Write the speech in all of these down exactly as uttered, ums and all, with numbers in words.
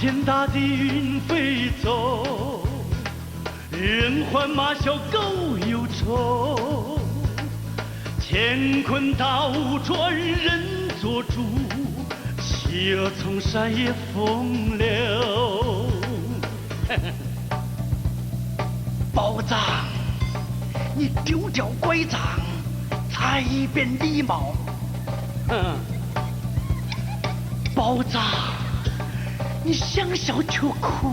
天大地云飞走，人欢马啸狗又愁。乾坤倒转人做主，企鹅冲山也风流。包拯，你丢掉拐杖，踩扁礼貌。哼，包拯，你想笑却哭，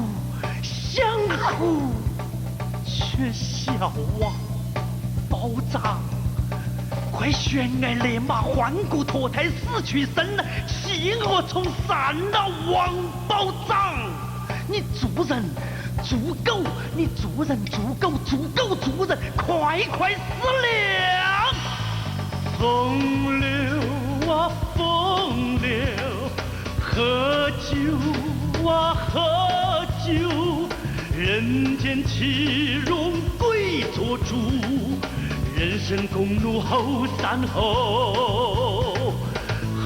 想哭却笑啊！包拯，快悬崖勒马，换骨脱胎死去神，企鹅冲山啊，王包拯！ 你猪人，猪狗，你猪人，猪狗，猪狗，猪人，快快死了！风流啊，风流，喝酒啊，喝酒，人间岂容鬼做主，人生共怒后山后。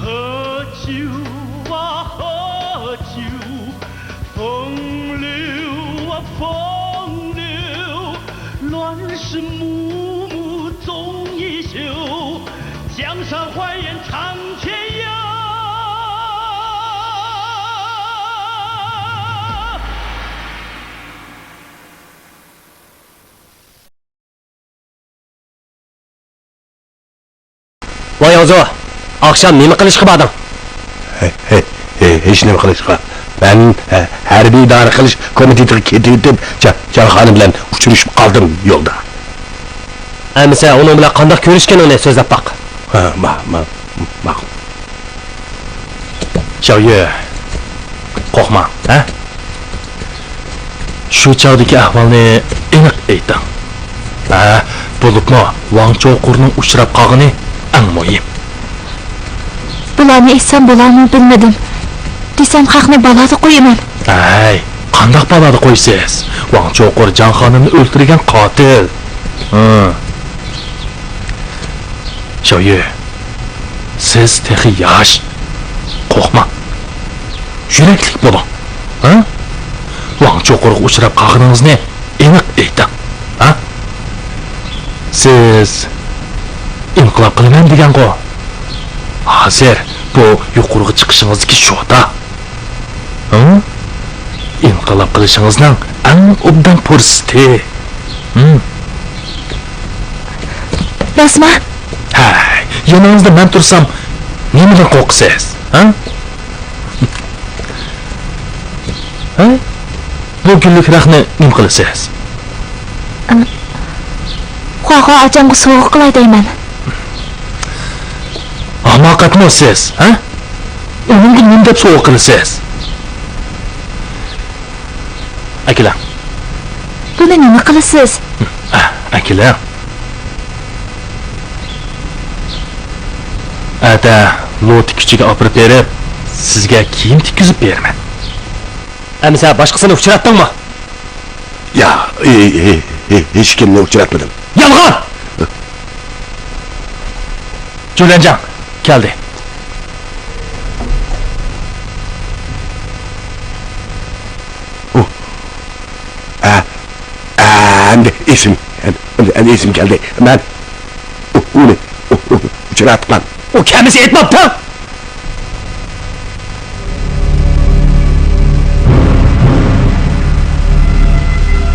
喝酒啊，喝酒， 风流啊，风流，乱世幕幕终已休，江山换眼长天涯。 ۋاي ئاغزۇ، ئاخشام نېمە قىلىشقا باردىڭ؟ ھېچنېمە قىلىشقا. مەن ھەربىي ئىدارە قىلىش كومىتېتىغا كېتىۋېتىپ، جا-، جانخانا بىلەن ئۇچرىشىپ قالدىم يولدا. ئەمىسە ئۇنىڭ بىلەن قانداق كۆرۈشكىنىڭنى سۆزلەپ باق. ھە، ما-، ما-، ماقۇل. شاۋيۈ، قورقماڭ، ھە؟ شۇ چاغدىكى ئەھۋالنى ئېنىق ئېيتىڭ. ھە، بولۇپمۇ ۋاڭ چوقۇرنىڭ ئۇچراپ قالغىنى ئەڭ مۇھىم. بۇلارنى ئېيتسام بولارمۇ بىلمىدىم. دېسەم خەقنى بالادا قويىمەن. ھەي، قانداق بالادا قويىسىز؟ ۋاڭ چوقۇر جاڭ خانىمنى ئۆلتۈرگەن قاتىل. ھە. شاۋيۈ، سىز تېخى ياش. قورقماڭ. يۈرەكلىك بولۇڭ. ھە؟ ۋاڭ چوقۇرغا ئۇچراپ قالغىنىڭىزنى ئېنىق ئېيتىڭ. ھە؟ سىز ئىنقىلاب قىلىمەن دېگەنغۇ؟ ھازىر بۇ يۇقىرىغا چىقىشىڭىزدىكى شوتا. ھە؟ ئىنقىلاب قىلىشىڭىزنىڭ ئەڭ ئوبدان پۇرسىتى. ھىم. راستما؟ ھەي، يېنىڭىزدا مەن تۇرسام، نېمىدىن قورقىسىز؟ ھە؟ ھە؟ بۇ گۈللۈك رەختنى نېمە قىلىسىز؟ خۇاخۇا ئاچامغا سوۋغا قىلاي دەيمەن. ھاماقەتمۇ سىز، ھە؟ ئۇنىڭغا نېمە دەپ سوۋغا قىلىسىز؟ ئەكېلىڭ. بۇنى نېمە قىلىسىز؟ ئە، ئەكېلىڭ. ئەتە لوتى كۈچىگە ئاپىرىپ بېرىپ، سىزگە كىيىم تىككۈزۈپ بېرىمەن. ئەمىسە باشقىسىنى ئۇچراتتىڭمۇ؟ يا، ھېچكىمنى ئۇچراتمىدىم. يالغان! جۈلەنجاڭ كەلدى. ئۇ، ئە، ئەمدى ئېسىم، ئەمدى، ئەمدى ئېسىم كەلدى. مەن ئۇ، ئۇنى، ئۇ، ئۇنى ئۇچراتقان. ئۇ كەمىسى ئېيتماپتۇ.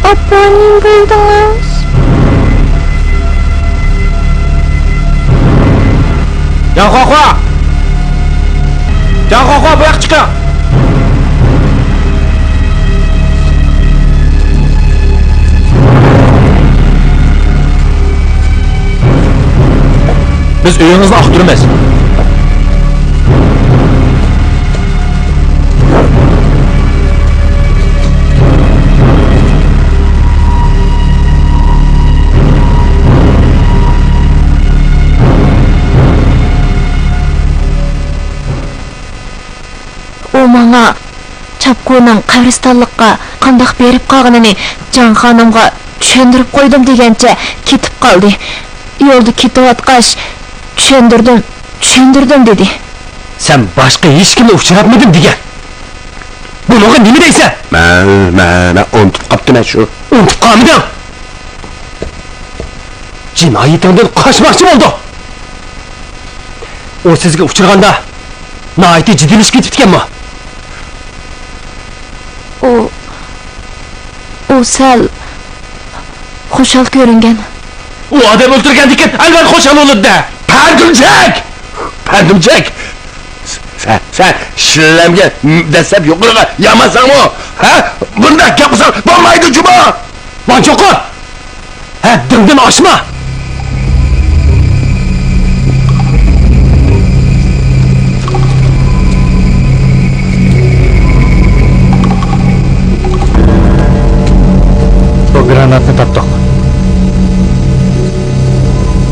ئاپا، نېمە بولدىڭىز؟ جاڭ خۇاخۇا! جاڭ خۇاخۇا، بۇ ياققا چىقىڭ! بىز ئۆيىڭىزنى ئاختۇرىمىز. ئۇ ماڭا چاپقۇننىڭ قەبرىستانلىققا قانداق بېرىپ قالغىنىنى جاڭ خانىمغا چۈشەندۈرۈپ قويدۇم دېگەنچە كېتىپ قالدى. يولدا كېتىۋاتقاچ، چۈشەندۈردۈم، چۈشەندۈردۈم دېدى. سەن باشقا ھېچكىمنى ئۇچراتمىدىم دېگەن. بۇنىڭغا نېمە دەيسەن؟ مەن، مەن، مەن ئۇنتۇپ قاپتىمەن شۇ. ئۇنتۇپ قالمىدىڭ. جىنايىتىڭدىن قاچماقچى بولدۇڭ. ئۇ سىزگە ئۇچرىغاندا ناھايىتى جىددىيلىشىپ كېتىپتىكەنمۇ؟ ئۇ، ئۇ سەل خۇشال كۆرۈنگەن. ئۇ ئادەم ئۆلتۈرگەندىكىن ئەلۋەتتە خۇشال بولىدۇ-دە. پەردىمچەك! پەردىمچەك! سەن، سەن شىلەمگە دەسسەپ يۇقىرىغا ياماساڭمۇ، ھە؟ بۇنداق گەپ قىلساڭ بولمايدۇ جۇمۇ! ۋاڭ چوقۇر! ھەددىڭدىن ئاشما! بۇ گراناتنى تاپتۇق.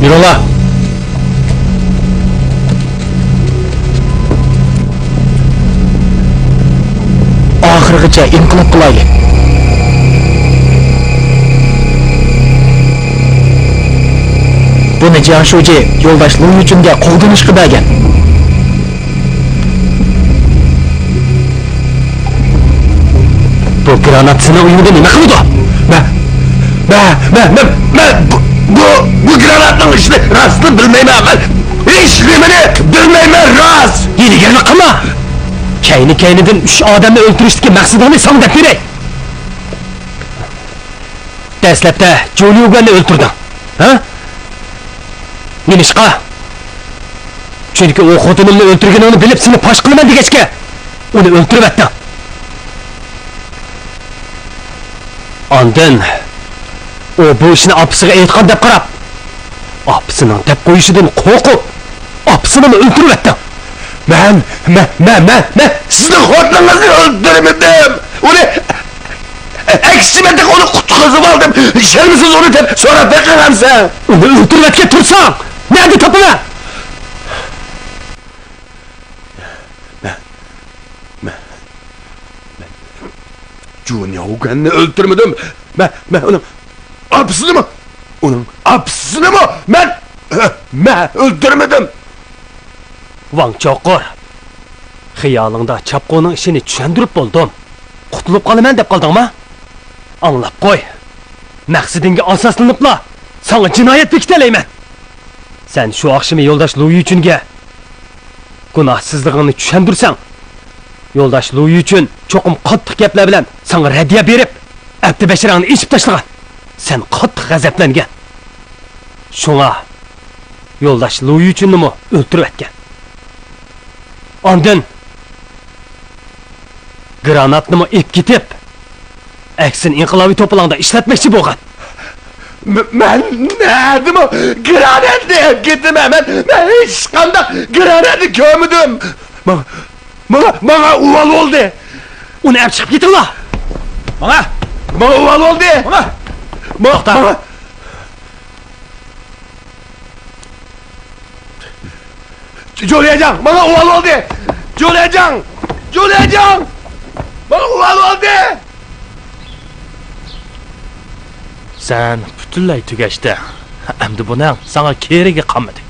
يۈرۈڭلار! ئاخىرغىچە ئىنقىلاب قىلايلى. بۇنى جياڭ شۇجى يولداش لۇ يۈچۈنگە قوغدىنىشقا بەرگەن. بۇ گرانات سېنىڭ ئۆيۈڭدە نېمە قىلىدۇ؟ مەن، مەن، مەن، مەن، مەن بۇ، بۇ، بۇ گراناتنىڭ ئىشىنى راستلا بىلمەيمەن. مەن ھېچ نېمىنى بىلمەيمەن، راست. ھىيلىگەرلىك قىلما. كەينى-كەينىدىن ئۈچ ئادەمنى ئۆلتۈرۈشتىكى مەقسىتىڭنى ساڭا دەپ بېرەي. دەسلەپتە جۇليۇگەننى ئۆلتۈردۈڭ، ھە؟ نېمىشقا؟ چۈنكى ئۇ خوتۇنۇمنى ئۆلتۈرگىنىڭنى بىلىپ، سېنى پاش قىلىمەن دېگەچكە، ئۇنى ئۆلتۈرۈۋەتتىڭ. ئاندىن ئۇ بۇ ئىشنى ئاپىسىغا ئېيتقان دەپ قاراپ، ئاپىسىنىڭ دەپ قويۇشىدىن قورقۇپ، ئاپىسىنىمۇ ئۆلتۈرۈۋەتتىڭ. مەن، مەن، مەن، مەن، مەن سىزنىڭ خوتۇنىڭىزنى ئۆلتۈرمىدىم. ئۇنى ئەكسىچە مەن تېخى ئۇنى قۇتقۇزۇپ ئالدىم. ئىشەنمىسىڭىز ئۇنى دەپ سوراپ بېقىڭ ئەمسە. ئۇنى ئۆلتۈرۈۋەتكەن تۇرساڭ، نەدە تاپىمەن؟ مەن، مەن، مەن جۇنياۋگەننى ئۆلتۈرمىدىم. مەن، مەن ئۇنىڭ ئاپىسىنىمۇ، ئۇنىڭ ئاپىسىنىمۇ مەن، مەن ئۆلتۈرمىدىم. ۋاڭ چوقۇر، خىيالىڭدا چاپقۇنىڭ ئىشىنى چۈشەندۈرۈپ بولدۇم. قۇتۇلۇپ قالىمەن دەپ قالدىڭما؟ ئاڭلاپ قوي. مەقسىتىڭگە ئاساسلىنىپلا ساڭا جىنايەت بېكىتەلەيمەن. سەن شۇ ئاخشىمى يولداش لۇ يۈچۈنگە گۇناھسىزلىقىڭنى چۈشەندۈرسەڭ، يولداش لۇ يۈچۈن چوقۇم قاتتىق گەپلەر بىلەن ساڭا رەددىيە بېرىپ، ئەپتى بەشىرىڭنى ئېچىپ تاشلىغان. سەن قاتتىق غەزەپلەنگەن. شۇڭا يولداش لۇ يۈچۈننىمۇ ئۆلتۈرۈۋەتكەن. ئاندىن گراناتنىمۇ ئېلىپ كېتىپ، ئەكسىنى ئىنقىلابىي توپىلاڭدا ئىشلەتمەكچى بولغان. م-، مەن نەدىمۇ گراناتنى ئېلىپ كېتىمەن؟ مەن، مەن ھېچقانداق گراناتنى كۆرمىدىم. ماڭا، ماڭا، ماڭا ئۇۋال بولدى. ئۇنى ئەپ چىقىپ كېتىڭلار. ماڭا. ماڭا ئۇۋال بولدى. ماڭا. ما-، توختا. ماڭا. جۇليەجاڭ، ماڭا ئۇۋال بولدى! جۇليەجاڭ! جۇليەجاڭ! ماڭا ئۇۋال بولدى! سەن پۈتۈنلەي تۈگەشتىڭ. ئەمدى بۇنىڭ ساڭا كېرىكى قالمىدى.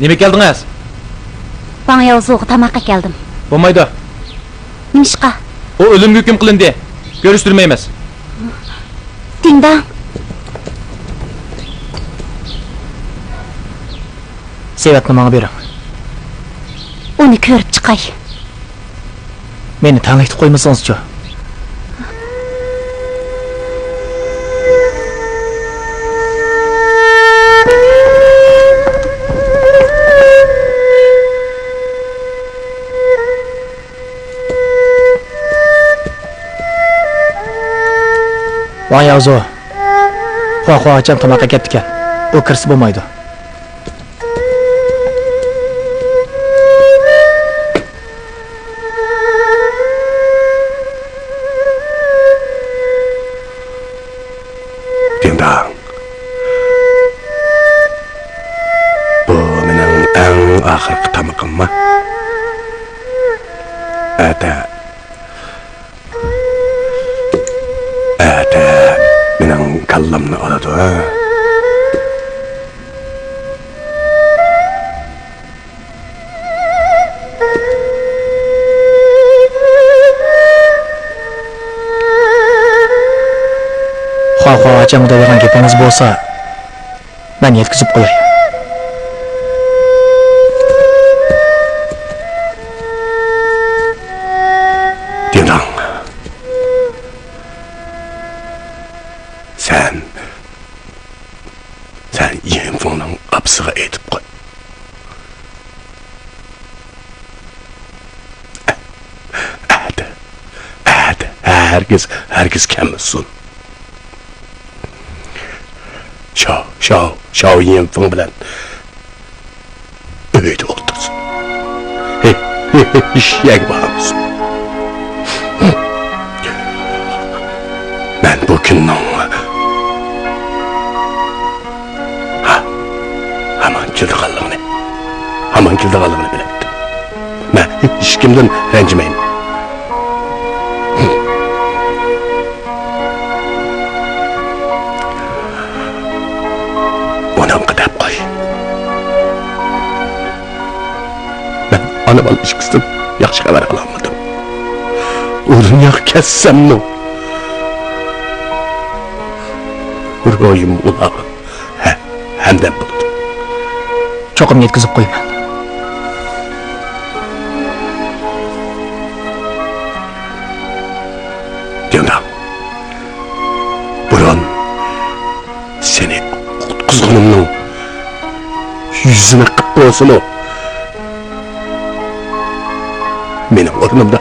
نېمە كەلدىڭىز؟ ۋاڭ ياۋزۇغا تاماق ئەكەلدىم. بولمايدۇ. نېمىشقا؟ ئۇ ئۆلۈمگە ھۆكۈم قىلىندى. كۆرۈشتۈرمەيمىز. دىڭداڭ. سېۋەتنى ماڭا بېرىڭ. ئۇنى كۆرۈپ چىقاي. مېنى تەڭلىكتە قويمىسىڭىزچۇ؟ ۋاڭ ياۋزۇ، خۇاخۇا ھاچام تاماق ئەكەپتىكەن. ئۇ كىرسە بولمايدۇ. دىڭداڭ. بۇ مېنىڭ ئەڭ ئاخىرقى تامىقىمما؟ ئەتە. ئەتە مېنىڭ كاللامنى ئالىدۇ، ھە؟ خوا، خوا، ئاچامغا دەيدىغان گېپىڭىز بولسا، مەن يەتكۈزۈپ قوياي. دىڭداڭ. سەن، سەن يىنفېڭنىڭ ئاپىسىغا ئېيتىپ قوي. ئەتە، ئەتە ھەرگىز، ھەرگىز كەلمىسۇن. شاۋ، شاۋ، شاۋ يىنفېڭ بىلەن ئۆيدە ئولتۇرسۇن. ھېچ يەرگە بارمىسۇن. مەن بۇ كۈننىڭ ھامان كېلىدىغانلىقىنى، ھامان كېلىدىغانلىقىنى بىلەتتىم. مەن ھېچكىمدىن رەنجىمەيمەن. ئۇنىڭغا دەپ قوي. مەن ئانا-بالا ئىككىسىدىن ياخشى خەۋەر ئالالمىدىم. ئۇ دۇنياغا كەتسەممۇ، روھىم ئۇلارغا ھە-، ھەمدەم بولىدۇ. چوقۇم يەتكۈزۈپ قويىمەن. دىڭداڭ، بۇرۇن سېنى قۇتقۇزغىنىمنىڭ يۈزىنى قىپ بولسىمۇ، مېنىڭ ئورنۇمدا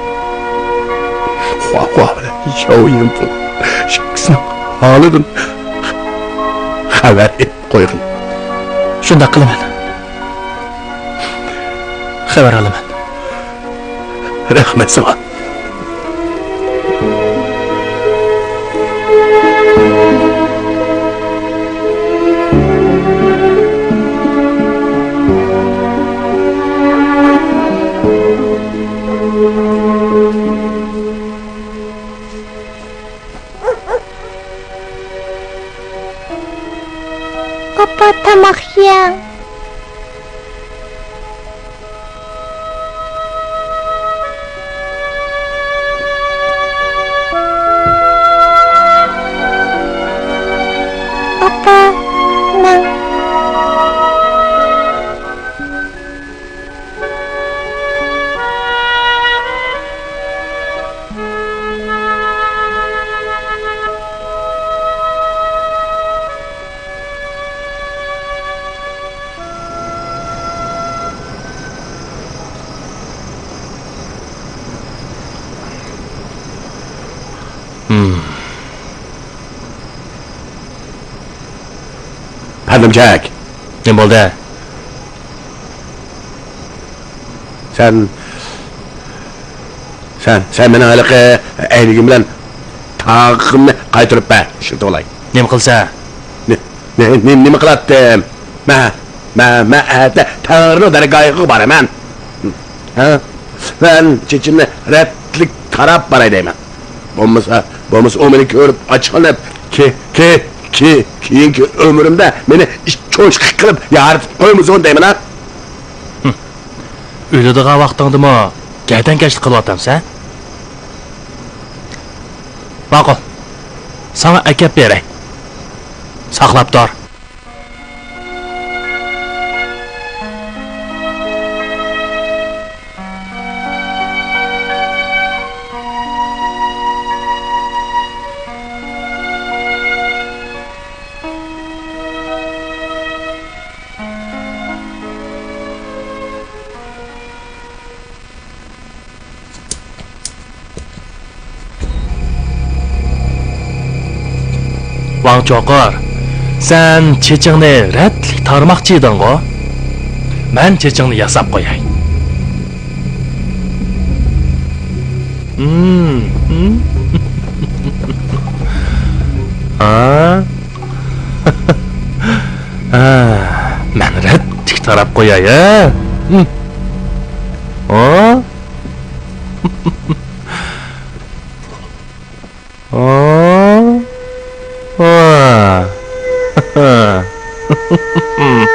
خۇا خۇا بىلەن شاۋ يىنفېڭ ئىككىسىنىڭ ھالىدىن خەۋەر ئېلىپ قويغىن. شۇنداق قىلىمەن. خەۋەر ئالىمەن. رەھمەت ساڭا. ئاپا، تاماق يەڭ. ئاپا، ماڭ. پەدەمجەك! نېمە بولدى؟ سەن، سەن، سەن مېنىڭ ھېلىقى ئەينىكىم بىلەن تاغىقىمنى قايتۇرۇپ بەر، ئىشلىتىۋالاي. نېمە قىلسا؟ نې-، نې-، نېمە قىلاتتىم؟ مەن، مەن، مەن ئەتە تەڭرىنىڭ دەرگاھىغا بارىمەن. ھە؟ مەن چېچىمنى رەتلىك تاراپ باراي دەيمەن. بولمىسا، بولمىسا ئۇ مېنى كۆرۈپ ئاچچىقلىنىپ، كې-، كې-، كې-، كېيىنكى ئۆمرۈمدە مېنى ئىت چوشقا قىلىپ يارىتىپ قويمىسۇن دەيمەن ھە. ھىم. ئۆلىدىغان ۋاقتىڭدىمۇ گەردەنكەشلىك قىلىۋاتامسەن؟ ماقۇل. ساڭا ئەكەپ بېرەي. ساقلاپ تۇر. ۋاڭ چوقۇر، سەن چېچىڭنى رەتلىك تارىماقچى ئىدىڭغۇ؟ مەن چېچىڭنى ياساپ قوياي. ھىم، ھىم. ھا؟ ھا، مەن رەتلىك تاراپ قوياي، ھە؟ ھىم. ھا؟ ھا؟ ھا؟ ھىم،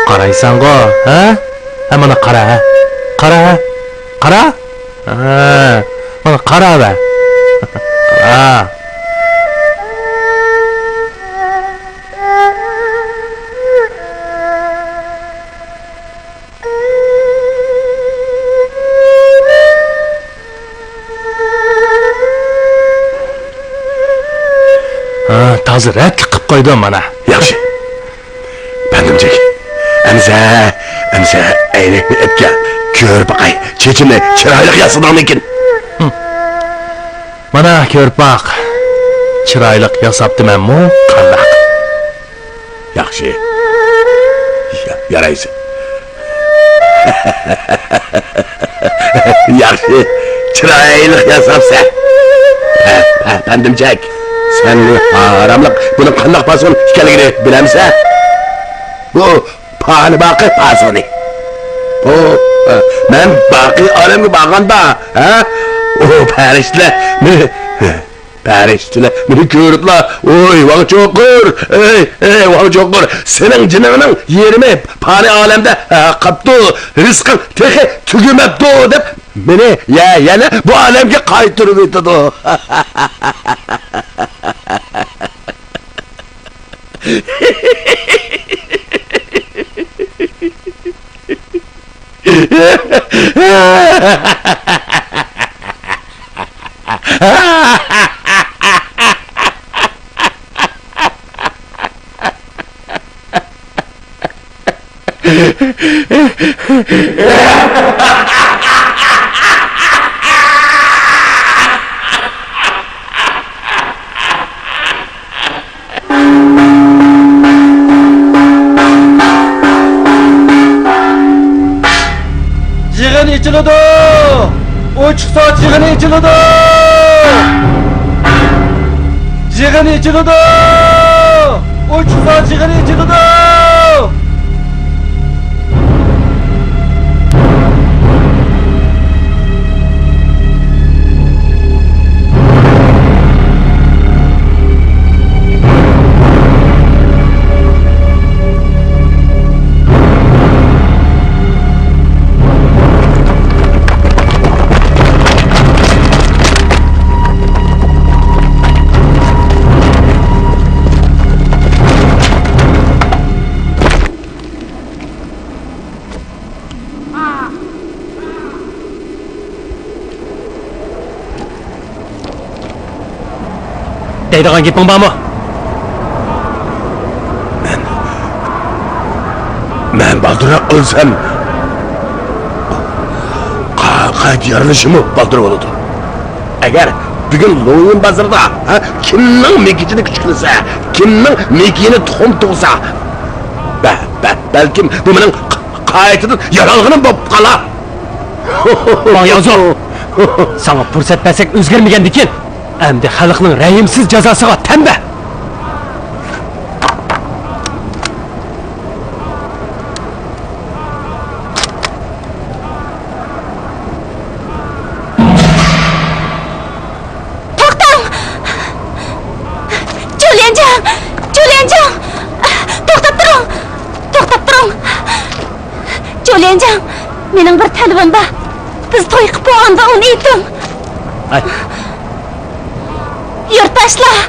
قارايسەنغۇ، ھە؟ ھە، مانا قارا، ھە؟ قارا، ھە؟ قارا؟ ھە، مانا قاراۋە. قارا. ھا، تازا رەتلىك قىپ قويدۇم مانا. ياخشى. پەندىمجىك، ئەمسە، ئەمسە ئەينەكنى ئەپكەل. كۆرۈپ باقاي، چېچىمنى چىرايلىق ياسىدىڭمىكىن؟ ھىم. مانا، كۆرۈپ باق. چىرايلىق ياساپتىمەنمۇ، قانداق؟ ياخشى. يا-، يارايسەن. ياخشى. چىرايلىق ياساپسەن. ھە، ھە، پەندىمجەك. سەن ھاراملىق، بۇنىڭ قانداق پاسون ئىكەنلىكىنى بىلەمسەن؟ بۇ پانى باقى پاسونى. بۇ، مەن باقى ئالەمگە بارغاندا، ھە؟ ئۇ پەرىشتىلەر مېنى پەرىشتىلەر مېنى كۆرۈپلا، «ۋوي، ۋاڭ چوقۇر! ئەي، ئەي، ۋاڭ چوقۇر! سېنىڭ جېنىڭنىڭ يېرىمى پانىي ئالەمدە، ھە، قاپتۇ، رىزقىڭ تېخى تۈگىمەپتۇ» دەپ، مېنى يە-، يەنە بۇ ئالەمگە قايتۇرۇۋېتىدۇ. يىغىن ئېچىلىدۇ! ئوچۇق سوت يىغىنى ئېچىلىدۇ! يىغىن ئېچىلىدۇ! ئوچۇق سوت يىغىنى ئېچىلىدۇ! دەيدىغان گېپىڭ بارمۇ؟ مەن، مەن بالدۇرراق ئۆلسەم، قا-، قايتا يارىلىشىممۇ بالدۇر بولىدۇ. ئەگەر بۈگۈن لويىن بازىرىدا، ھە، كىمنىڭ مېكىيىنى كۈچۈكلىسە، كىمنىڭ مېكىيىنى تۇخۇم تۇغسا، بە-، بە-، بەلكىم بۇ مېنىڭ قايتىدىن يارالغىنىم بولۇپ قالار. ۋاڭ ياۋزۇ! ساڭا پۇرسەت بەرسەك ئۆزگەرمىگەندىكىن، ئەمدى خەلقنىڭ رەھىمسىز جازاسىغا تەمبە! توختاڭ! جۇليەنجاڭ! جۇليەنجاڭ! توختاپ تۇرۇڭ! توختاپ تۇرۇڭ! جۇليەنجاڭ، مېنىڭ بىر تەلىپىم بار. بىز توي قىلىپ بولغاندا ئۇنى ئېيتىڭ. ھەي. يۇرتداشلار!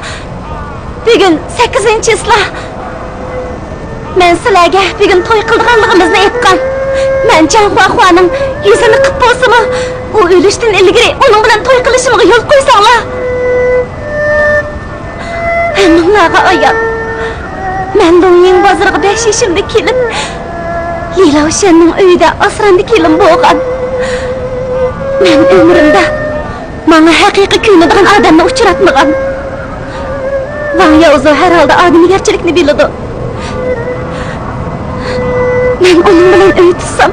بۈگۈن سەككىزىنچى چىسلا. مەن سىلەرگە بۈگۈن توي قىلىدىغانلىقىمىزنى ئېيتقان. مەن جاڭ خۇاخۇانىڭ يۈزىنى قىپ بولسىمۇ، ئۇ ئۆلۈشتىن ئىلگىرى ئۇنىڭ بىلەن توي قىلىشىمغا يول قويساڭلار. ھەممىڭلارغا ئايان. مەن لوڭيىڭ بازىرىغا بەش يېشىمدا كېلىپ، لى لاۋشەننىڭ ئۆيىدە ئاسرامدا كېلىن بولغان. مەن ئۆمرۈمدە ماڭا ھەقىقىي كۆيۈنىدىغان ئادەمنى ئۇچراتمىغان. ۋاڭ ياۋزۇ ھەر ھالدا ئادىمىيگەرچىلىكنى بىلىدۇ. مەن ئۇنىڭ بىلەن ئۆي تۇتسام،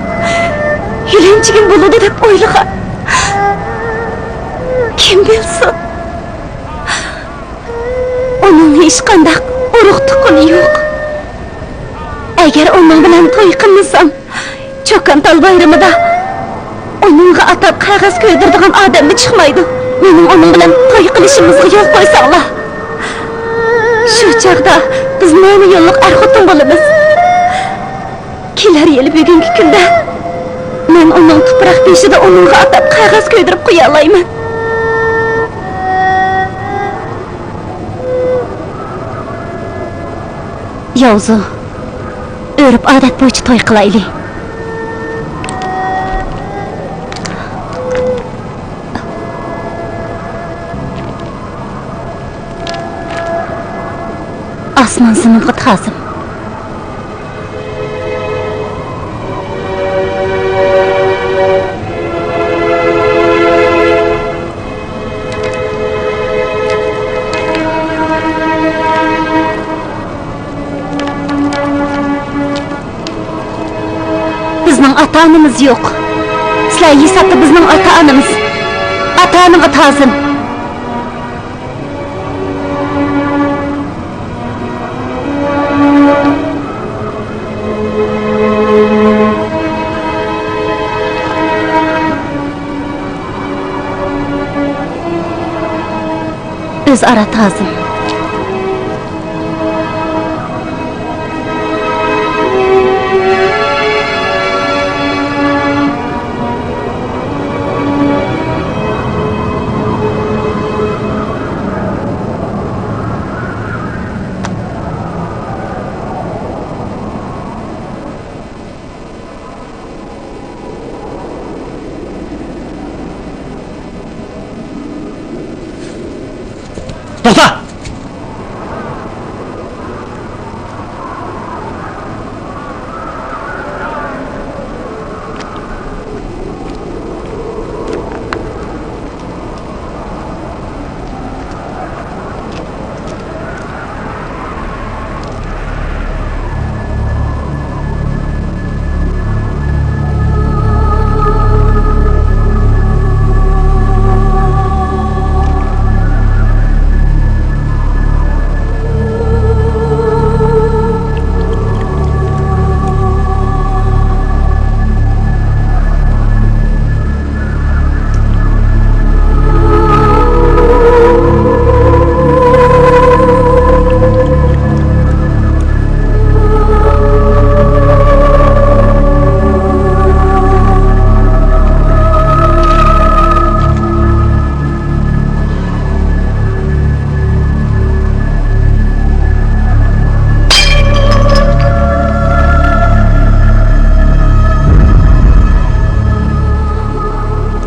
يۆلەنچۈگۈم بولىدۇ دەپ ئويلىغان. كىم بىلسۇن، ئۇنىڭ ھېچقانداق ئۇرۇق-تۇغقىنى يوق. ئەگەر ئۇنىڭ بىلەن توي قىلمىسام، چوكان تال بايرىمىدا ئۇنىڭغا ئاتاپ قەغەز كۆيدۈرىدىغان ئادەممۇ چىقمايدۇ. مېنىڭ ئۇنىڭ بىلەن توي قىلىشىمىزغا يول قويساڭلار. شۇ چاغدا بىز مەمە يوللۇق ئەر-خوتۇن بولىمىز. ئۈچ يىل بۈگۈنكى كۈندە مەن ئۇنىڭ تۇپراق بېشىدا ئۇنىڭغا ئاتاپ قەغەز كۆيدۈرۈپ قويالايمەن. ياۋزۇ، ئۆرپ-ئادەت بويىچە توي قىلايلى. ئاسمان زېمىنغا تازىم. بىزنىڭ ئاتا-ئانىمىز يوق. سىلەر ھېسابتا بىزنىڭ ئاتا-ئانىمىز. ئاتا-ئانىغا تازىم. ئۆزئارا تازىم. توختا!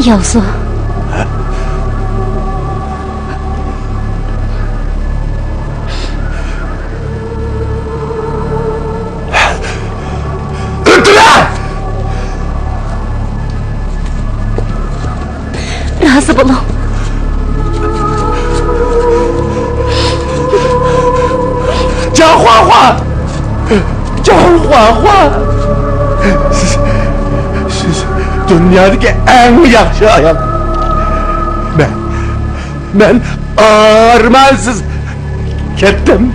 ياۋزۇ. ئۆلتۈرە! رازى بولۇڭ. جاڭ خۇاخۇا! جاڭ خۇاخۇا! سىز، سىز دۇنيادىكى ئەڭ ياخشى ئايال. مەن، مەن ئارمانسىز كەتتىم.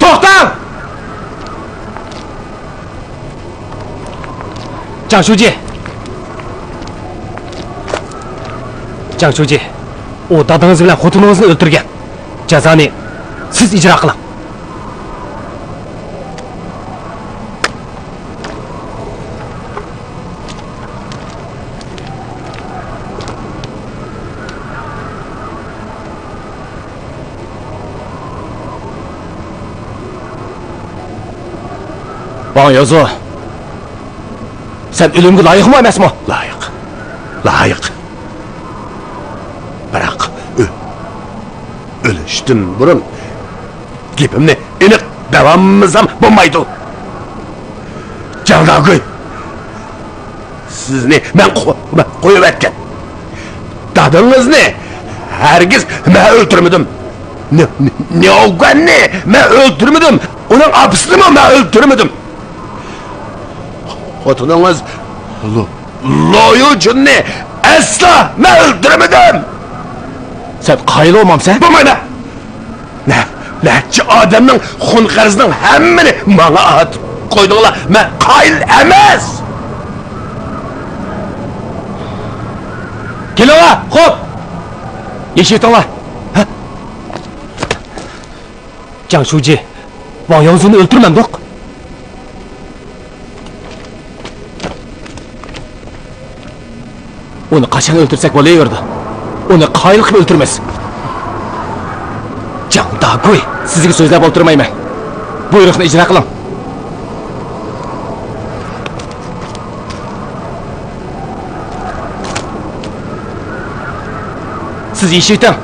توختاڭ! جاڭ شۇجى! جاڭ شۇجى! ئۇ دادىڭىز بىلەن خوتۇنىڭىزنى ئۆلتۈرگەن. جازانى سىز ئىجرا قىلىڭ. ۋاڭ يازۇ، سەن ئۆلۈمگە لايىقمۇ ئەمەسمۇ؟ لايىق. لايىق. بىراق، ئۆ-، ئۆلۈشتىن بۇرۇن گېپىمنى ئېنىق دەۋالمىسام بولمايدۇ. جاڭ داگۈي، سىزنى مەن قو-، مەن قويۇۋەتكەن. دادىڭىزنى ھەرگىز مەن ئۆلتۈرمىدىم. ني-، ني-، نياۋگۈەننى مەن ئۆلتۈرمىدىم. ئۇنىڭ ئاپىسىنىمۇ مەن ئۆلتۈرمىدىم. خوتۇنىڭىز لو-، لو يۇجۇننى ئەسلا مەن ئۆلتۈرمىدىم. سەن قايىل بولمامسەن؟ بولمايمەن. نە-، نەچچە ئادەمنىڭ خۇن قەرزىنىڭ ھەممىنى ماڭا ئارتىپ قويدۇڭلار. مەن قايىل ئەمەس! كېلىڭلار، خوپ! يېشىۋېتىڭلار. ھە؟ جاڭ شۇجى، ۋاڭ ياۋزۇنى ئۆلتۈرمەمدۇق؟ ئۇنى قاچان ئۆلتۈرسەك بولۇۋېرىدۇ. ئۇنى قايىل قىلىپ ئۆلتۈرىمىز. جاڭ داگۇي، سىزگە سۆزلەپ ئولتۇرمايمەن. بۇيرۇقنى ئىجرا قىلىڭ. سىز يېشىۋېتىڭ.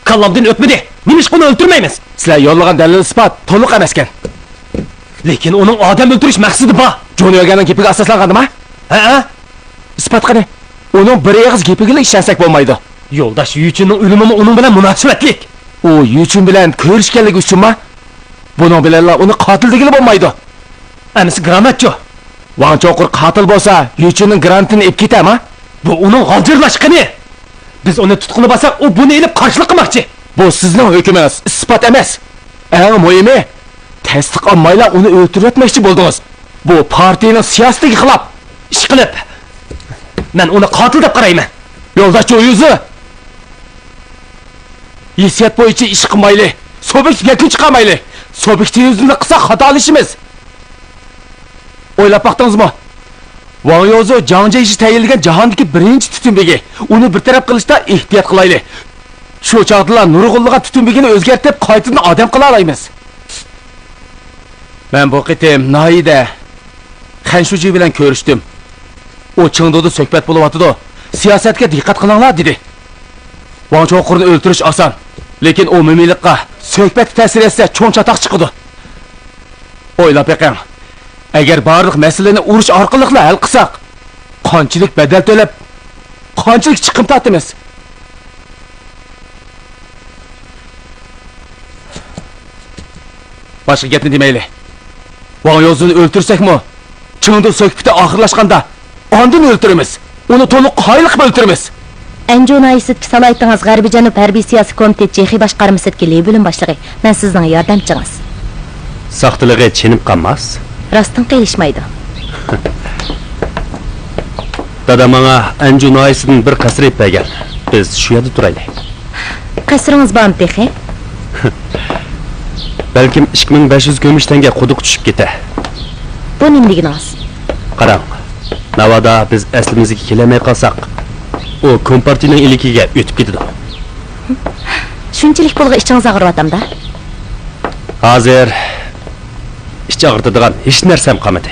كاللامدىن ئۆتمىدى. نېمىشقا ئۇنى ئۆلتۈرمەيمىز؟ سىلەر يوللىغان دەلىل-ئىسپات تولۇق ئەمەسكەن. لېكىن ئۇنىڭ ئادەم ئۆلتۈرۈش مەقسىتى بار. جون يۆگەننىڭ گېپىگە ئاساسلانغاندىما؟ ھەئە. ئىسپات قېنى؟ ئۇنىڭ بىر ئېغىز گېپىگىلا ئىشەنسەك بولمايدۇ. يولداش يۈچۈننىڭ ئۆلۈمىمۇ ئۇنىڭ بىلەن مۇناسىۋەتلىك. ئۇ يۈچۈن بىلەن كۆرۈشكەنلىكى ئۈچۈنما؟ بۇنىڭ بىلەنلا ئۇنى قاتىل دېگىلى بولمايدۇ. ئەمىسە گراناتچۇ؟ ۋاڭ چوقۇر قاتىل بولسا، يۈچۈننىڭ گرانىتىنى ئېلىپ كېتەرما؟ بۇ ئۇنىڭ غالجىرلاشقىنى. بىز ئۇنى تۇتقىلى بارساق، ئۇ بۇنى ئېلىپ قارشىلىق قىلماقچى. بۇ سىزنىڭ ھۆكمىڭىز، ئىسپات ئەمەس. ئەڭ مۇھىمى، تەستىق ئالمايلا ئۇنى ئۆلتۈرۈۋەتمەكچى بولدىڭىز. بۇ پارتىيىنىڭ سىياسىتىگە خىلاپ. ئىشقىلىپ، مەن ئۇنى قاتىل دەپ قارايمەن. يولداش چويۇزى! ھېسسىيات بويىچە ئىش قىلمايلى، سۇبيېكتىپ يەكۈن چىقارمايلى. سۇبيېكتىۋىزمدا قىلساق خاتالىشىمىز. ئويلاپ باقتىڭىزمۇ؟ ۋاڭ يوزۇ جاڭ جيېشى تەيىنلىگەن جاھاندىكى بىرىنچى تۈتۈن بېگى. ئۇنى بىر تەرەپ قىلىشتا ئېھتىيات قىلايلى. شۇ چاغدىلا نۇرغۇنلىغان تۈتۈن بېگىنى ئۆزگەرتىپ، قايتىدىن ئادەم قىلالايمىز. مەن بۇ قېتىم ناھىيىدە خەنشۇجى بىلەن كۆرۈشتۈم. ئۇ چېڭدۇدا سۆھبەت بولۇۋاتىدۇ. سىياسەتكە دىققەت قىلىڭلار، دېدى. ۋاڭ چوقۇرنى ئۆلتۈرۈش ئاسان. لېكىن ئۇ مۇمىنلىققا، سۆھبەتكە تەسىر يەتسە، چوڭ چاتاق چىقىدۇ. ئويلاپ بېقىڭ. ئەگەر بارلىق مەسىلىنى ئۇرۇش ئارقىلىقلا ھەل قىلساق، قانچىلىك بەدەل تۆلەپ، قانچىلىك چىقىم تارتىمىز؟ باشقا گەپنى دېمەيلى. ۋاڭ يوزۇنى ئۆلتۈرسەكمۇ، چېڭدۇ سۆھبىتى ئاخىرلاشقاندا، ئاندىن ئۆلتۈرىمىز. ئۇنى تولۇق قايىل قىلىپ ئۆلتۈرىمىز. ئەنجۇ ناھىيەسىدىكى سالاھىيىتىڭىز غەربىي جەنۇب ھەربىي سىياسىي كومىتېت جېخې باشقارمىسىدىكى لى بۆلۈم باشلىقى. مەن سىزنىڭ ياردەمچىڭىز. ساختىلىقى چېنىپ قالماس. راستتىن قېلىشمايدۇ. دادا ماڭا ئەنجۇ ناھىيەسىدىن بىر قەسىر ئېلىپ بەرگەن. بىز شۇ يەردە تۇرايلى. قەسرىڭىز بارمۇ تېخى؟ بەلكىم ئىككى مىڭ بەش يۈز كۈمۈش تەڭگە قۇدۇققا چۈشۈپ كېتەر. بۇ نېمە دېگىنىڭىز؟ قاراڭ، ناۋادا بىز ئەسلىمىزگە كېلەلمەي قالساق، ئۇ كومپارتىيىنىڭ ئىلكىگە ئۆتۈپ كېتىدۇ. شۇنچىلىك پۇلغا ئىچىڭىز ئاغرىۋاتامدا؟ ھازىر ئىچ ئاغرىتىدىغان ھېچ نەرسەم قالمىدى.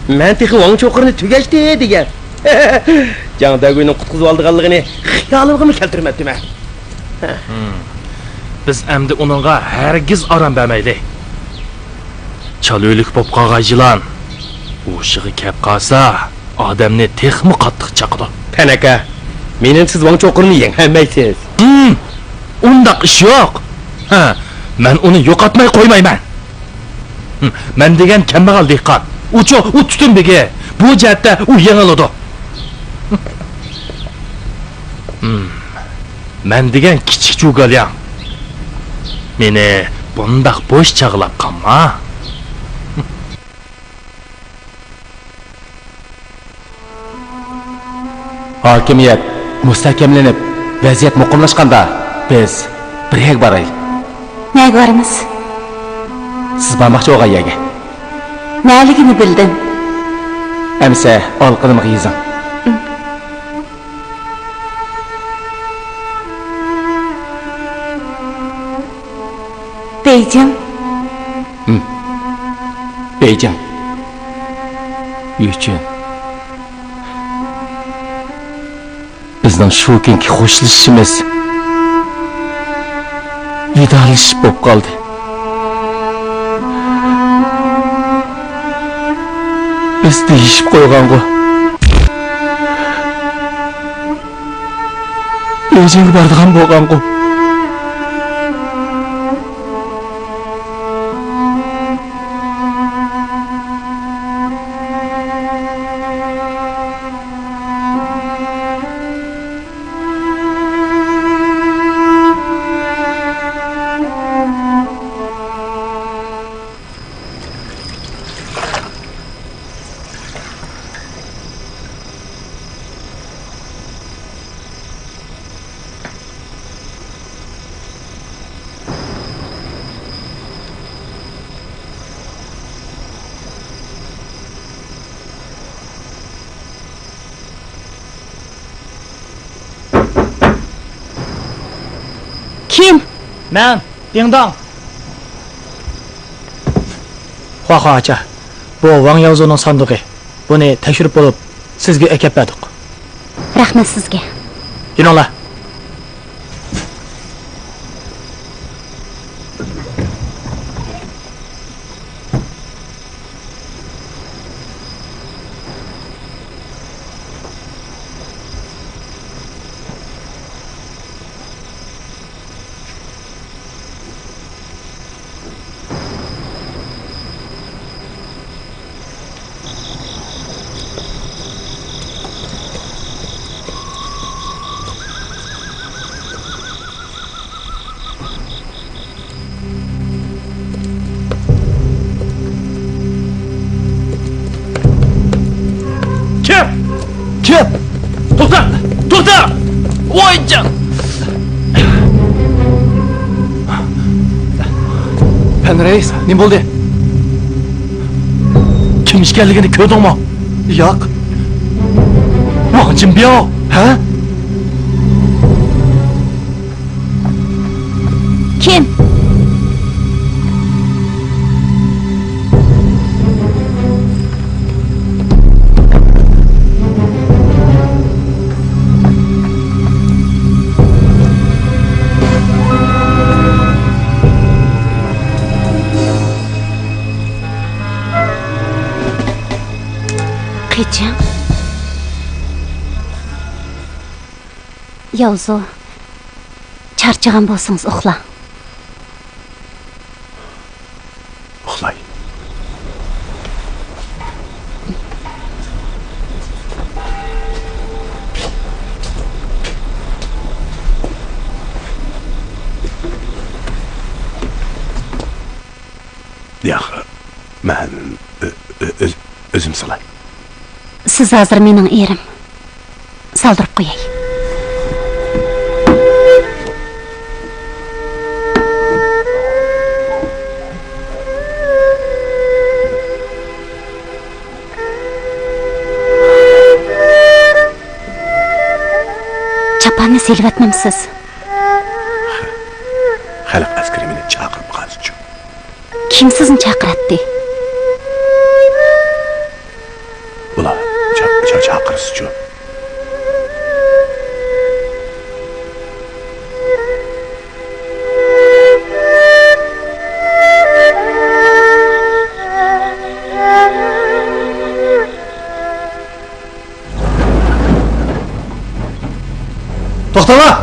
مەن تېخى ۋاڭ چوقۇرنى تۈگەشتى دېگەن. جاڭ دەگۇينىڭ قۇتقۇزۇۋالىدىغانلىقىنى خىيالىمغىمۇ كەلتۈرمەپتىمەن. بىز ئەمدى ئۇنىڭغا ھەرگىز ئارام بەرمەيلى. چالا ئۆلۈك بولۇپ قالغان يىلان ھوشىغا كەپ قالسا، ئادەمنى تېخىمۇ قاتتىق چاقىدۇ. پەن ئاكا، مېنىڭچە سىز ۋاڭ چوقۇرنى يېڭەلمەيسىز. ھىم، ئۇنداق ئىش يوق. ھە، مەن ئۇنى يوقاتماي قويمايمەن. ھىم، مەن دېگەن كەمبەغەل دېھقان. ئۇچۇ، ئۇ تۈتۈن بېگى. بۇ جەھەتتە ئۇ يېڭىلىدۇ. ھىم، مەن دېگەن كىچىك جۇگالياڭ. مېنى بۇنداق بوش چاغلاپ قالما. ھاكىمىيەت مۇستەھكەملىنىپ، ۋەزىيەت مۇقىملاشقاندا، بىز بىر يەرگە بارايلى. نەگە بارىمىز؟ سىز بارماقچى بولغان يەرگە. نەلىكىنى بىلدىم. ئەمىسە ئالقىنىمغا يېزىڭ. بېيجىڭ. ھىم. بېيجىڭ. يۈچۈن. بىزنىڭ شۇ كۈنكى خوشلىشىشىمىز. ۋىدالىشىش بولۇپ قالدى. بىز دېيىشىپ قويغانغۇ. بېيجىڭغا بارىدىغان بولغانغۇ. كىم؟ مەن، دىڭداڭ. خۇاخۇا ئاچا، بۇ ۋاڭ ياۋزۇنىڭ ساندۇقى. بۇنى تەكشۈرۈپ بولۇپ، سىزگە ئەكەپ بەردۇق. رەھمەت سىزگە. يۈرۈڭلار. كىم؟ كىم؟ توختا! توختا! ۋاي جان! پەن رەئىس، نېمە بولدى؟ كىم ئىكەنلىكىنى كۆردۈڭمۇ؟ ياق. ۋاڭ جىنبياۋ! ھە؟ كىم؟ قېچىڭ. ياۋزۇ، چارچىغان بولسىڭىز ئۇخلاڭ. ئۇخلاي. ياق، مەن ئۆ-، ئۆ-، ئۆز-، ئۆزۈم سالاي. سىز ھازىر مېنىڭ ئېرىم. سالدۇرۇپ قوياي. چاپاننى سېلىۋەتمەمسىز؟ خەلق ئەسكىرى مېنى چاقىرىپ قالسىچۇ؟ كىم سىزنى چاقىراتتى؟ ئۇلار چا-، چا-، چاقىرسىچۇ؟ توختاڭلار!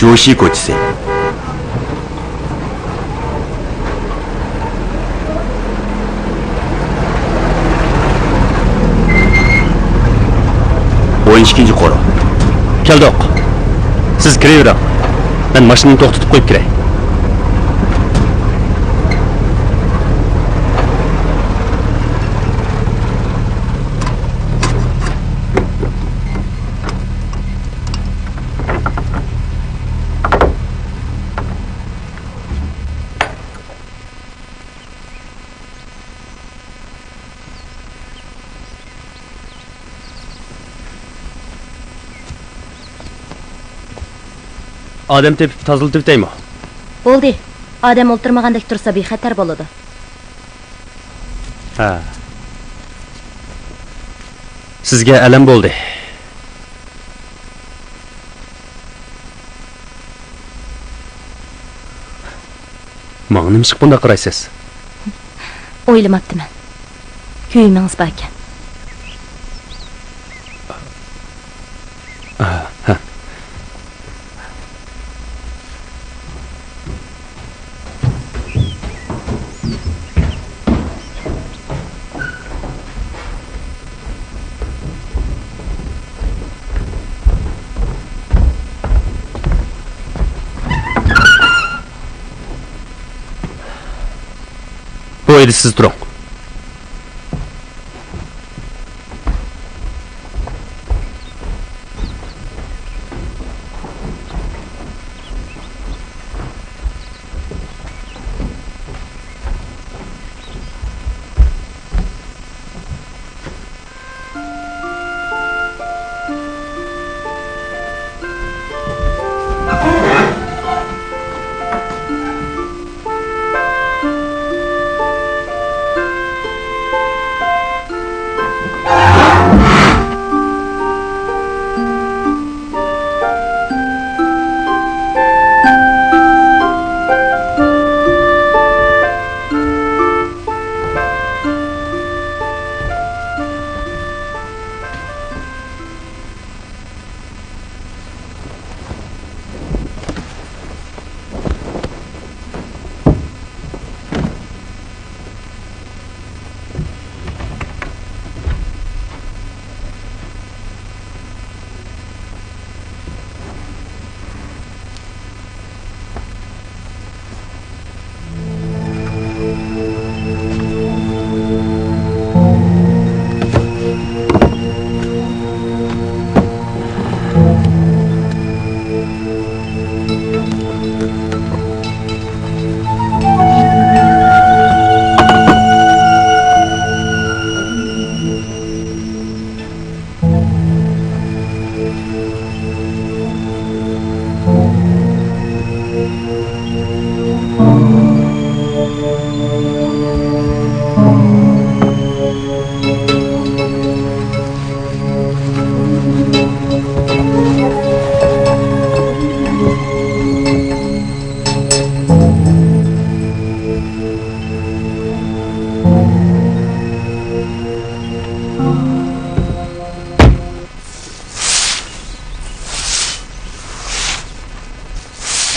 جوشى كوچىسى. ئون ئىككىنچى قورۇ. كەلدۇق. سىز كىرىۋېرىڭ. مەن ماشىنىنى توختىتىپ قويۇپ كىرەي. ئادەم تېپىپ تازىلىتىۋېتەيمۇ؟ بولدى. ئادەم ئولتۇرمىغاندەك تۇرسا بىخەتەر بولىدۇ. ھە. سىزگە ئەلەم بولدى. ماڭا نېمىشقا بۇنداق قارايسىز؟ ئويلىماپتىمەن. كۆيۈمىڭىز باركەن. بۇ ئىدى، سىز تۇرۇڭ.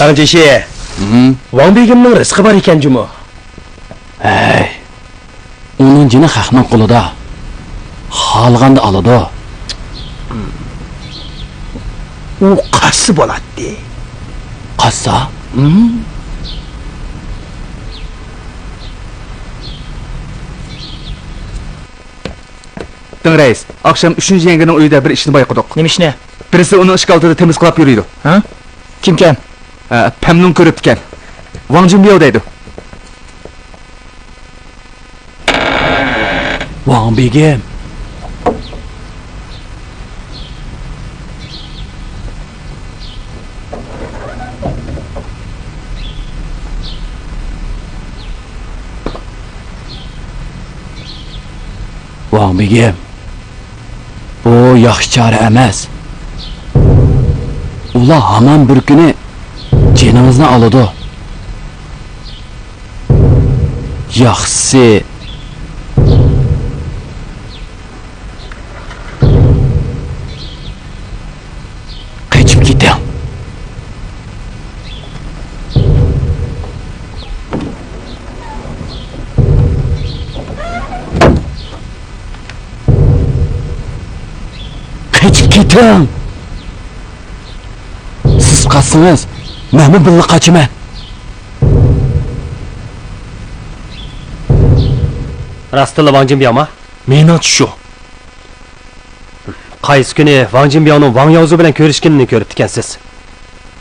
تاڭجىشى، ۋاڭ بېگىمنىڭ رىزقى بار ئىكەن جۇمۇ. ھەي، ئۇنىڭ جېنى خەقنىڭ قولىدا. خالىغاندا ئالىدۇ. ئۇ قاچسا بولاتتى. قاچسا؟ دىڭ رەئىس، ئاخشام ئۈچىنچى يەڭگىنىڭ ئۆيىدە بىر ئىشنى بايقىدۇق. نېمە ئىشنى؟ بىرسى ئۇنىڭ ئىشىك ئالدىدا تېمىز قىلاپ يۈرىدۇ. ھە؟ كىمكەن؟ ئە، پەملۇڭ كۆرۈپتىكەن. ۋاڭ جىنبياۋ دەيدۇ. ۋاڭ بېگىم. ۋاڭ بېگىم، بۇ ياخشى چارە ئەمەس. ئۇلار ھامان بىر كۈنى جېنىڭىزنى ئالىدۇ. ياخشىسى، قېچىپ كېتىڭ. قېچىپ كېتىڭ. سىز قاچسىڭىز، مەنمۇ بىللە قاچىمەن. راستتىنلا ۋاڭ جىنبياۋما؟ مېنىڭچە شۇ. قايسى كۈنى ۋاڭ جىنبياۋنىڭ ۋاڭ ياۋزۇ بىلەن كۆرۈشكىنىنى كۆرۈپتىكەنسىز؟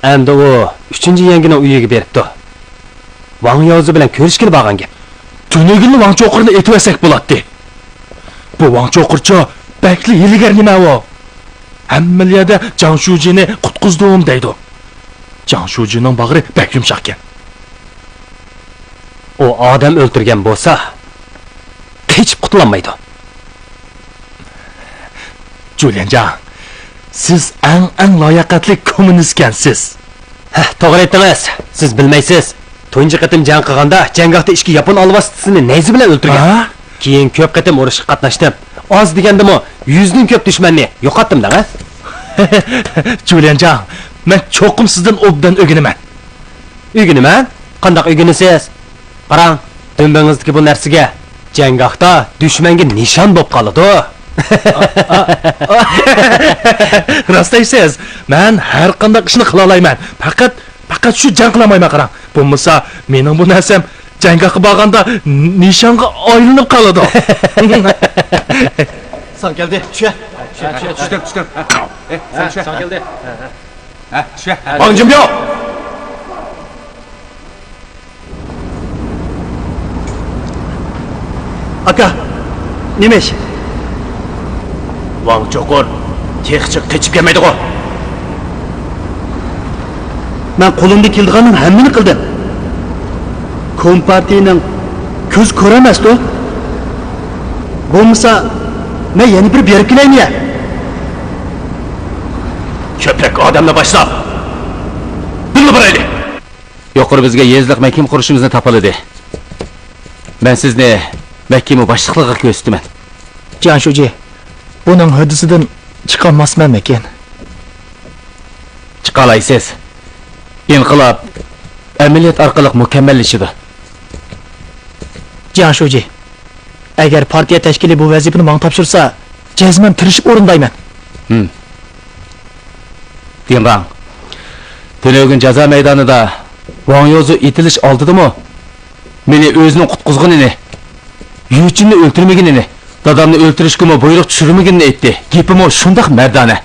ئەمدى ئۇ ئۈچىنچى يەڭگىنىڭ ئۆيىگە بېرىپتۇ. ۋاڭ ياۋزۇ بىلەن كۆرۈشكىلى بارغان گەپ. تۈنۈگۈنلا ۋاڭ چوقۇرنى ئېتىۋەتسەك بولاتتى. بۇ ۋاڭ چوقۇرچۇ بەكلا ھىيلىگەر نېمە ئۇ؟ ھەممىلا يەردە جاڭ شۇجىنى قۇتقۇزدۇم دەيدۇ. جاڭ شۇجىنىڭ باغرى بەك يۇمشاقكەن. ئۇ ئادەم ئۆلتۈرگەن بولسا، قېچىپ قۇتۇلالمايدۇ. جۇليەنجاڭ، سىز ئەڭ، ئەڭ لاياقەتلىك كوممۇنىستكەنسىز. ھە، توغرا ئېيتتىڭىز. سىز بىلمەيسىز. تۇنجى قېتىم جەڭ قىلغاندا جەڭگاھتا ئىككى ياپون ئالۋاستىسىنى نەيزە بىلەن ئۆلتۈرگەن. ھە؟ كېيىن كۆپ قېتىم ئۇرۇشقا قاتناشتىم. ئاز دېگەندىمۇ يۈزدىن كۆپ دۈشمەننى يوقاتتىم دەڭە. جۇليەنجاڭ، مەن چوقۇم سىزدىن ئوبدان ئۆگىنىمەن. ئۆگىنىمەن؟ قانداق ئۆگىنىسىز؟ قاراڭ، دۈمبىڭىزدىكى بۇ نەرسىگە جەڭگاھتا دۈشمەنگە نىشان بولۇپ قالىدۇ. راست دەيسىز، مەن ھەر قانداق ئىشنى قىلالايمەن. پەقەت، پەقەت شۇ جەڭ قىلالمايمەن، قاراڭ. بولمىسا، مېنىڭ بۇ نەرسەم جەڭگاھقا بارغاندا نىشانغا ئايلىنىپ قالىدۇ. ساڭ كەلدى، چۈشە. چۈشتۈم، چۈشتۈم. ئە، سەن چۈشە. ساڭ كەلدى. ھە، چۈشە. ۋاڭ جىنبياۋ! ئاكا، نېمە ئىش؟ ۋاڭ چوقۇر تېخىچە قېچىپ كەلمەيدىغۇ؟ مەن قولۇمدىن كېلىدىغاننىڭ ھەممىنى قىلدىم. كومپارتىيىنىڭ كۆزى كور ئەمەستۇ؟ بولمىسا، مەن يەنە بىر بېرىپ كېلەيمۇ يە؟ كۆپرەك ئادەمنى باشلاپ، بىللە بارايلى. يۇقىرى بىزگە يېزىلىق مەھكىمە قۇرۇشىمىزنى تاپىلىدى. مەن سىزنى مەھكىمە باشلىقلىقىغا كۆرسىتىمەن. جياڭ شۇجى، بۇنىڭ ھۆددىسىدىن چىقالماسمەنمىكىن؟ چىقالايسىز. ئىنقىلاب ئەمەلىيەت ئارقىلىق مۇكەممەللىشىدۇ. جياڭ شۇجى، ئەگەر پارتىيە تەشكىلى بۇ ۋەزىپىنى ماڭا تاپشۇرسا، جەزمەن تىرىشىپ ئورۇندايمەن. ھىم. دىڭغاڭ، تۈنۈگۈن جازا مەيدانىدا ۋاڭ يوزۇ ئېتىلىش ئالدىدىمۇ مېنى ئۆزىنىڭ قۇتقۇزغىنىنى، يۈچۈننى ئۆلتۈرمىگىنىنى، دادامنى ئۆلتۈرۈشكىمۇ بۇيرۇق چۈشۈرمىگىنىنى ئېيتتى. گېپىمۇ شۇنداق مەردانە.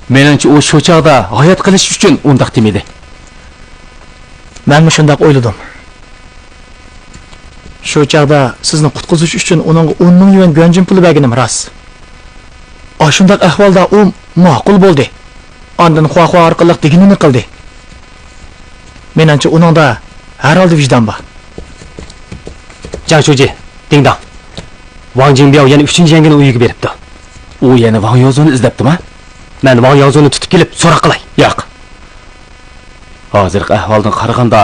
مېنىڭچە، ئۇ شۇ چاغدا ھايات قېلىش ئۈچۈن ئۇنداق دېمىدى. مەنمۇ شۇنداق ئويلىدىم. شۇ چاغدا سىزنى قۇتقۇزۇش ئۈچۈن ئۇنىڭغا ئون مىڭ يۈەن گۇەنجىن پۇلى بەرگىنىم راست. ئاشۇنداق ئەھۋالدا ئۇ ماقۇل بولدى. ئاندىن خۇاخۇا ئارقىلىق دېگىنىنى قىلدى. مېنىڭچە، ئۇنىڭدا ھەر ھالدا ۋىجدان بار. جاڭ شۇجى، دىڭداڭ. ۋاڭ جىڭبياۋ يەنە ئۈچىنچى يەڭگىنىڭ ئۆيىگە بېرىپتۇ. ئۇ يەنە ۋاڭ يوزۇنى ئىزدەپتۇما؟ مەن ۋاڭ يوزۇنى تۇتۇپ كېلىپ سوراق قىلاي. ياق. ھازىرقى ئەھۋالدىن قارىغاندا،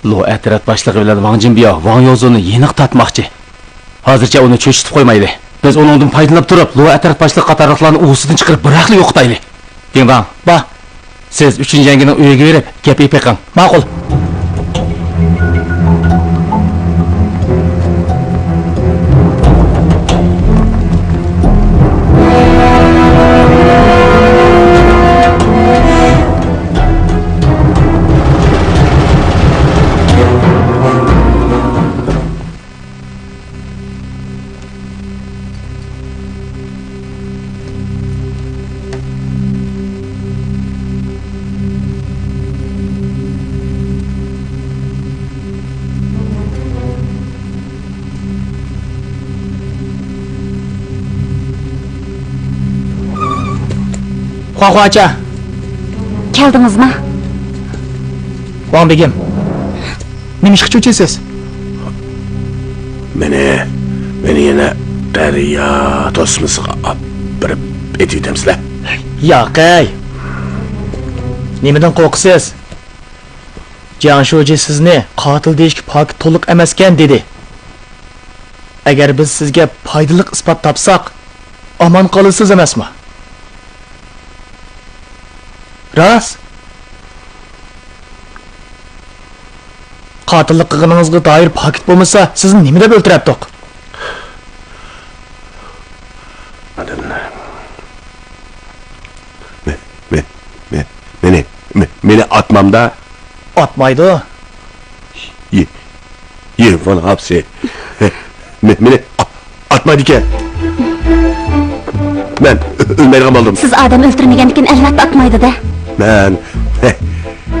لو ئەترەت باشلىقى بىلەن ۋاڭ جىنبياۋ ۋاڭ يوزۇننى يېنىق تارتماقچى. ھازىرچە ئۇنى چۆچۈتۈپ قويمايلى. بىز ئۇنىڭدىن پايدىلىنىپ تۇرۇپ، لو ئەترەت باشلىقى قاتارلىقلارنى ئۇۋىسىدىن چىقىرىپ، بىراقلا يوقىتايلى. دىڭداڭ. با. سىز ئۈچىنچى يەڭگىنىڭ ئۆيىگە بېرىپ، گەپ ئېلىپ بېقىڭ. ماقۇل. خۇاخۇا ئاچا. كەلدىڭىزما؟ ۋاڭ بېگىم. نېمە ئىشقا چۆچۈيسىز؟ مېنى، مېنى يەنە دەريا توسمىسىغا ئاپىرىپ ئېتىۋېتەمسىلەر؟ ياقەي! نېمىدىن قورقىسىز؟ جياڭ شۇجى سىزنى قاتىل دېيىشكە پاكىت تولۇق ئەمەسكەن دېدى. ئەگەر بىز سىزگە پايدىلىق ئىسپات تاپساق، ئامان قالىسىز ئەمەسمۇ؟ راست. قاتىللىق قىلغىنىڭىزغا دائىر پاكىت بولمىسا، سىزنى نېمە دەپ ئۆلتۈرەتتۇق؟ مەن، مەن، مەن، مېنى، مېنى، مېنى، مېنى ئاتمامدا. ئاتمايدۇ. يى، يى ۋېن ھاپسى. مې-، مېنى ئا-، ئاتمايدىكەن. مەن ئۆ-، ئۆلمەيدىغان بولدۇم. سىز ئادەم ئۆلتۈرمىگەندىكىن، ئەلۋەتتە ئاتمايدۇ-دە. مەن،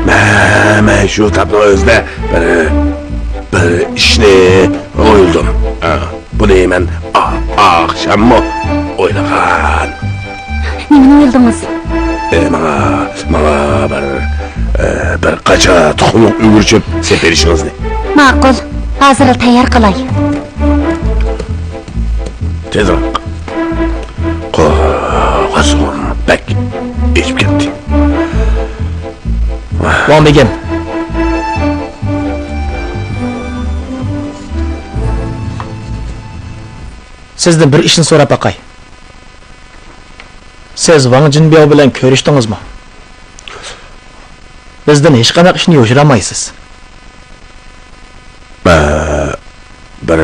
مەن، مەن شۇ تاپنىڭ ئۆزىدە بىر، بىر ئىشنى ئويلىدىم. ھە. بۇنى مەن ئا-، ئاخشاممۇ ئويلىغان. نېمىنى ئويلىدىڭىز؟ ئە، ماڭا، ماڭا بىر، ئە، ئاچا، تۇخۇملۇق ئۈگرە چۆپ سېلىپ بېرىشىڭىزنى. ماقۇل، ھازىرلا تەييار قىلاي. تېزراق. قورقۇنچۇم بەك ئېشىپ كەتتى. ۋاڭ بېگىم، سىزدىن بىر ئىشنى سوراپ باقاي. سىز ۋاڭ جىنبياۋ بىلەن كۆرۈشتىڭىزمۇ؟ بىزدىن ھېچقانداق ئىشنى يوشۇرالمايسىز. ئە، بىر،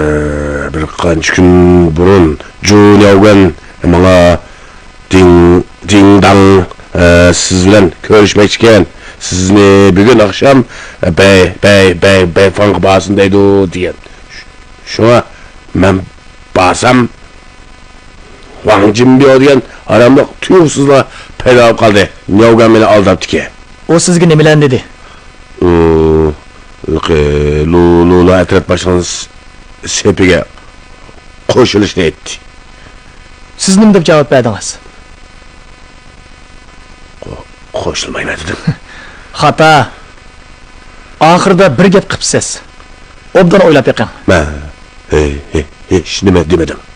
بىر قانچە كۈن بۇرۇن جۇ نياۋگۈەن ماڭا، دىڭ، دىڭ داڭ، ئە، سىز بىلەن كۆرۈشمەكچىكەن، سىزنى بۈگۈن ئاخشام، ئە، بەي، بەي، بەي، بەي فاڭغا بارسۇن دەيدۇ، دېگەن. شۇڭا مەن بارسام، ۋاڭ جىنبياۋ دېگەن ھاراملىق تۇيۇقسىزلا پەيدا بولۇپ قالدى. نياۋگۈەن مېنى ئالداپتىكەن. ئۇ سىزگە نېمىلەرنى دېدى؟ ئۇ، لۇ، لۇلا ئەترەت باشلىقىنىڭ سېپىگە قوشۇلۇشنى ئېيتتى. سىز نېمە دەپ جاۋاب بەردىڭىز؟ قو-، قوشۇلمايمەن دېدىم. خاتا. ئاخىرىدا بىر گەپ قىپسىز. ئوبدان ئويلاپ بېقىڭ. مەن ھېچ نېمە دېمىدىم.